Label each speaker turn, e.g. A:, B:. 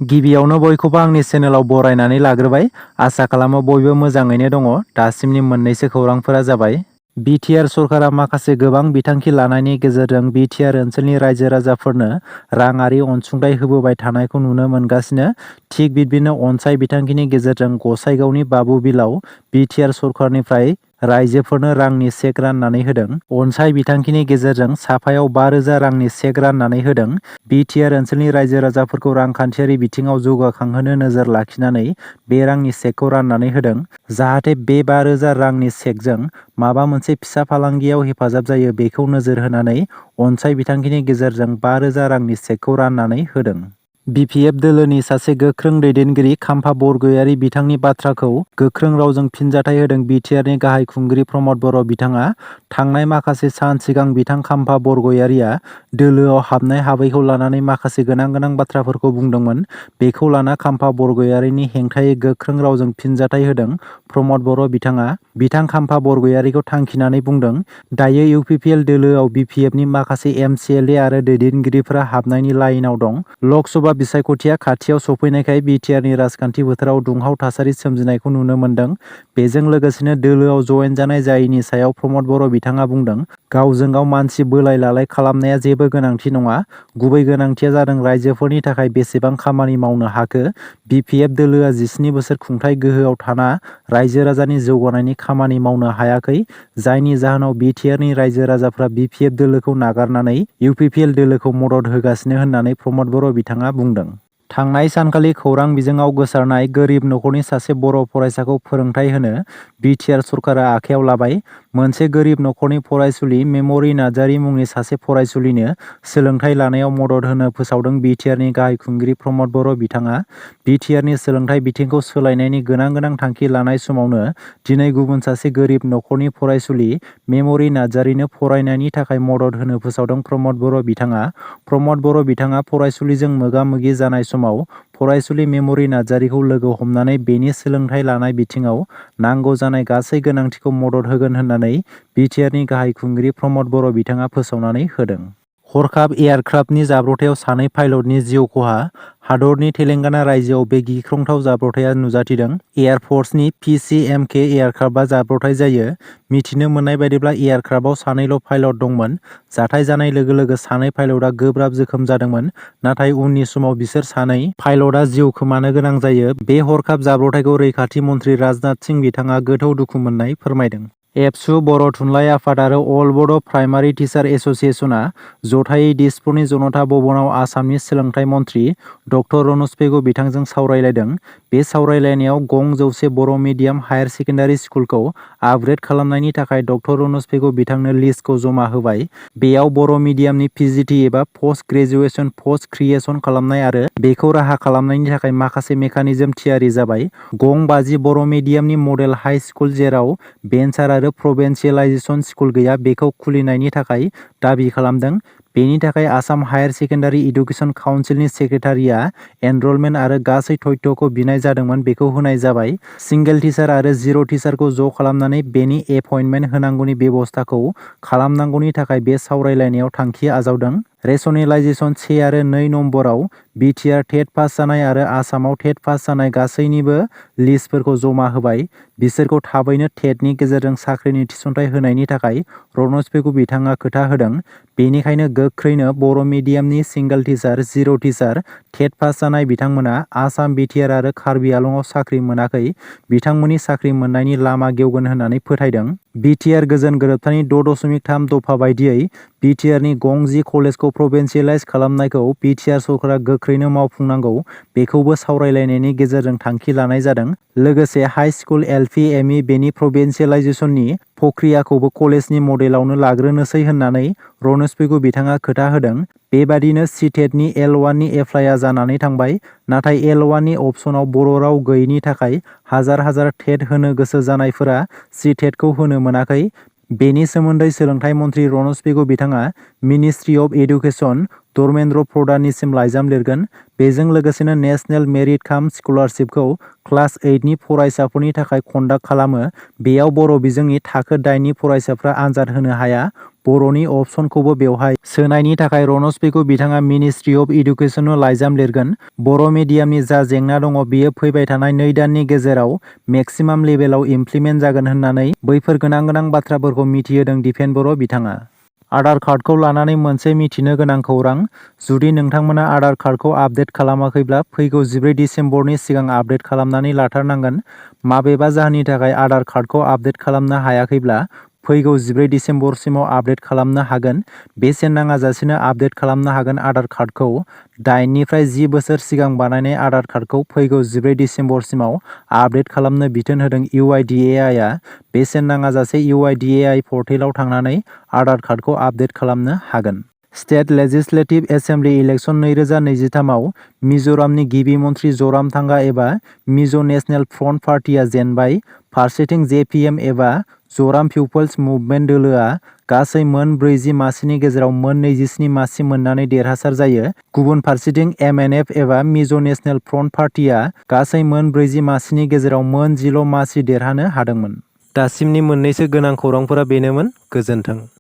A: गिबियावनो बयखौबो आंनि चेनेलाव बरायनानै लाग्रोबाय। आसा खालामो बयबो मोजाङैनो दङ। दासिमनि मोननैसो खौरांफोरा जाबाय। BTR सरकारा माखासे गोबां बिथांखि लानायनि गेजेरजों BTR ओनसोलनि रायजो राजाफोरनो राङारि अनसुंथाइ होबोबाय थानायखौ नुनो मोनगासिनो। थिग बिब्दिनो अनसाय बिथांखिनि गेजेरजों गसाइगावनि बाबुबिलाव BTR सरकारनिफ्राय राइजोफोरनो रांनि चेक राननानै होदों। अनसाय बिथांखिनि गेजेरजों साफायाव 5,000 रांनि चेक राननानै होदों। BTR ओनसोलनि रायजो राजाफोरखौ रांखान्थियारि बिथिङाव जौगाखांहोनो नोजोर लाखिनानै बे रांनि चेकखौ राननानै होदों। जाहाथे बे 5,000 रांनि चेकजों माबा मोनसे फिसा फालांगियाव हेफाजाब जायो बेखौ नोजोर होनानै अनसाय बिथांखिनि गेजेरजों 5,000 रांनि चेकखौ राननानै होदों। BPF दोलोनि सासे गोख्रों दैदेनगिरि खाम्फा बरगयारी बिथांनि बाथ्राखौ गोख्रों रावजों फिनजाथाय होदों। BTRनि गाहाय खुंगिरि प्रमद बर' बिथाङा थांनाय माखासे सान सिगां बिथां खाम्फा बरगयारीया दोलोआव हाबनाय हाबैखौ लानानै माखासे गोनां बाथ्राफोरखौ बुंदोंमोन। बेखौ लाना खाम्फा बरगयारीनि हेंथायै गोख्रों रावजों फिनजाथाय होदों प्रमद बर' बिथाङा। बिथां खाम्फा बरगयारीखौ थांखिनानै बुंदों, दायो UPPL दोलोआव BPFनि माखासे MCLA आरो दैदेनगिरिफोरा हाबनायनि लाइनआव दं। लकसभा बिसायख'थिया खाथियाव सफैनायखाय BTRनि राजखान्थि बोथोराव दुंहाव थासारि सोमजिनायखौ नुनो मोन्दों। बेजों लोगोसेनो दोलोआव जयेन जानाय जायैनि सायाव प्रमद बर' बिथाङा बुंदों, गावजों गाव मानसि बोलाय लालाय खालामनाया जेबो गोनांथि नङा। गुबै गोनांथिया जादों राइजोफोरनि थाखाय बेसेबां खामानि मावनो हाखो। BPF दोलोआ 17 बोसोर खुंथाय गोहोआव थाना राइजो राजानि जौगानायनि खामानि मावनो हायाखै। जायनि जाहोनाव BTRनि रायजो राजाफ्रा BPF दोलोखौ नागारनानै UPPL दोलोखौ मदद होगासिनो होननानै प्रमद बर' बिथाङा बुंदों। थांनाय सानखालि खौरां बिजोङाव गोसारनाय गोरिब नखरनि सासे बर' फरायसाखौ फोरोंथाय होनो BTR सरकारा आखायाव लाबाय। मोनसे गोरिब नखरनि फरायसुलि मेम'रि नार्जारी मुंनि सासे फरायसुलिनो सोलोंथाइ लानायाव मदद होनो फोसावदों BTRनि गाहाय खुंगिरि प्रमद बर' बिथाङा। BTRनि सोलोंथाइ बिथिंखौ सोलायनायनि गोनां थांखि लानाय समावनो दिनै गुबुन सासे गोरिब नखरनि फरायसुलि मेम'रि नार्जारीनो फरायनायनि थाखाय मदद होनो फोसावदों प्रमद बर' बिथाङा। प्रमद बर' बिथाङा फरायसुलिजों मोगा-मोगि जानाय समाव फरायसुलि मेम'रि नार्जारीखौ लोगो हमनानै बेनि सोलोंथाइ लानाय बिथिङाव नांगौ जानाय गासै गोनांथिखौ मदद होगोन होननानै BTRनि गाहाय खुंगिरि प्रमद बर' बिथाङा फोसावनानै होदों। हरखाब एयारक्राफ्टनि जाब्रबथायाव सानै पाइलटनि जिउ खहा। हादरनि तेलेंगाना रायजोआव बे गिख्रंथाव जाब्रबथाया नुजाथिदों। एयारफर्सनि PC-MK एयारक्राफ्टआ जाब्रबथाय जायो। मिथिनो मोननाय बायदिब्ला एयारक्राफ्टआव सानैल' पाइलट दंमोन। जाथाय जानाय लोगो सानै पाइलटआ गोब्राब जोखोम जादोंमोन। नाथाय उननि समाव बिसोर सानै पाइलटआ जिउ खोमानो गोनां जायो। बे हरखाब जाब्रबथायखौ रैखाथि मन्थ्रि राजनाथ सिंह बिथाङा गोथौ दुखु मोननाय फोरमायदों। एबसु, बर' थुनलाइ आफाद आरो अल बड' प्राइमारि टिचार एस'सिएशनआ जथायै दिसपुरनि जनता भवनाव आसामनि सोलोंथाइ मन्थ्रि ड रनज पेगु बिथांजों सावरायलायदों। बे सावरायलायनायाव गं 100 बर' मिडियाम हायार सेकेन्डारि स्कुलखौ आपग्रेड खालामनायनि थाखाय ड रनज पेगु बिथांनो लिस्टखौ जमा होबाय। बेयाव बर' मिडियामनि PGT एबा पस्ट ग्रेजुएसन पस्ट क्रिएशन खालामनाय आरो बेखौ राहा खालामनायनि थाखाय माखासे मेकानिजम थियारि जाबाय। गं 50 बर' मिडियामनि मडेल हाइ स्कुल जेराव भेन्सार आरो प्रभिन्सियेलाइजेसन स्कुल गैया बेखौ खुलिनायनि थाखाय दाबि खालामदों। बेनि थाखाय आसाम हायार सेकेन्डारि इडुकेसन काउन्सिलनि सेक्रेटारिया एनरलमेन्ट आरो गासै तथ्यखौ बिनाय जादोंमोन बेखौ होनाय जाबाय। सिंगेल टिचार आरो जिर' टिचारखौ ज' खालामनानै बेनि एपइन्टमेन्ट होनांगौनि बेबस्थाखौ खालामनांगौनि थाखाय बे सावरायलायनायाव थांखि आजावदों। रेसनेलाइजेसन 1 आरो 2 नम्बराव BTR टेट पास जानाय आरो आसामाव टेट पास जानाय गासैनिबो लिस्टफोरखौ जमा होबाय। बिसोरखौ थाबैनो टेटनि गेजेरजों साख्रिनि थिसनथाइ होनायनि थाखाय रनज पेगु बिथाङा खोथा होदों। बेनिखायनो गोख्रैनो बर' मिडियामनि सिंगेल टिचार, जिर' टिचार टेट पास जानाय बिथांमोना आसाम, BTR आरो कार्बि आंलंआव साख्रि मोनाखै बिथांमोननि साख्रि मोननायनि लामा गेवगोन होननानै फोथायदों। BTR गोजोन गोरोबथानि 6.3 दफा बायदियै BTRनि गं 10 कलेजखौ प्रभिन्सियेलाइज खालामनायखौ BTR सरकारा गोख्रैनो मावफुंनांगौ बेखौबो सावरायलायनायनि गेजेरजों थांखि लानाय जादों। लोगोसे हाइ स्कुल, LP, ME बेनि प्रभिन्सियेलाइजेसननि प्रक्रियाखौबो कलेजनि मडेलावनो लाग्रोनोसै होननानै रनज पेगु बिथाङा खोथा होदों। बेबादिनो CTETनि L1 नि एप्लाइआ जानानै थांबाय। नाथाय L1 नि अपसनाव बर' राव गैयैनि थाखाय हाजार टेट होनो गोसो जानायफोरा CTETखौ होनो मोनाखै। बेनि सोमोन्दै सोलोंथाइ मन्थ्रि रनज पेगु बिथाङा मिनिस्ट्रि अफ एडुकेसन धर्मेन्द्र प्रधाननिसिम लाइजाम लिरगोन। बेजों लोगोसेनो नेशनेल मेरिट काम स्कलारशिपखौ क्लास 8 नि फरायसाफोरनि थाखाय कन्डाक्ट खालामो। बेयाव बर' बिजोंनि थाखो 8 नि फरायसाफ्रा आनजाद होनो हाया। बर'नि अपसनखौबो बेवहाय सोनायनि थाखाय रनस्पेखौ बिथाङा मिनिस्ट्रि अफ इडुकेसनाव लाइजाम लिरगोन। बर' मिडियामनि जा जेंना दङ बेयो फैबाय थानाय 2 दाननि गेजेराव मेक्सिमाम लेभेलाव इमप्लिमेन्ट जागोन होननानै बैफोर गोनां बाथ्राफोरखौ मिथिहोदों दिपेन बर' बिथाङा। आधार कार्डखौ लानानै मोनसे मिथिनो गोनां खौरां। जुदि नोंथांमोना आधार कार्डखौ आपडेट खालामाखैब्ला फैगौ 14 दिसेम्बरनि सिगां आपडेट खालामनानै लाथारनांगोन। माबेबा जाहोननि थाखाय आधार कार्डखौ आपडेट खालामनो हायाखैब्ला फैगौ 14 दिसेम्बरसिमाव आपडेट खालामनो हागोन। बेसेन नाङाजासेनो आपडेट खालामनो हागोन आधार कार्डखौ। 8 निफ्राय 10 बोसोर सिगां बानायनाय आधार कार्डखौ फैगौ 14 दिसेम्बरसिमाव आपडेट खालामनो बिथोन होदों UIDAI आ। बेसेन नाङाजासे UIDAI पर्टेलाव थांनानै आधार कार्डखौ आपडेट खालामनो हागोन। स्टेट लेजिस्लेटिभ एसेम्बलि इलेक्सन 2023 आव मिज'रामनि गिबि मन्थ्रि ज'रामथांगा एबा मिज' नेशनेल फ्रन्ट पार्टीआ जेनबाय। फारसेथिं JPM एबा ज'राम पिपल्स मुभमेन्ट दोलोआ गासै मोन 40 मासिनि गेजेराव मोन 27 मासि मोननानै देरहासार जायो। गुबुन फारसेथिं MNF एबा मिज' नेशनेल फ्रन्ट पार्टीआ गासै मोन 40 मासिनि गेजेराव मोन 10 मासि देरहानो हादोंमोन। दासिमनि मोननैसो गोनां खौरांफोरा बेनोमोन। गोजोन्थों।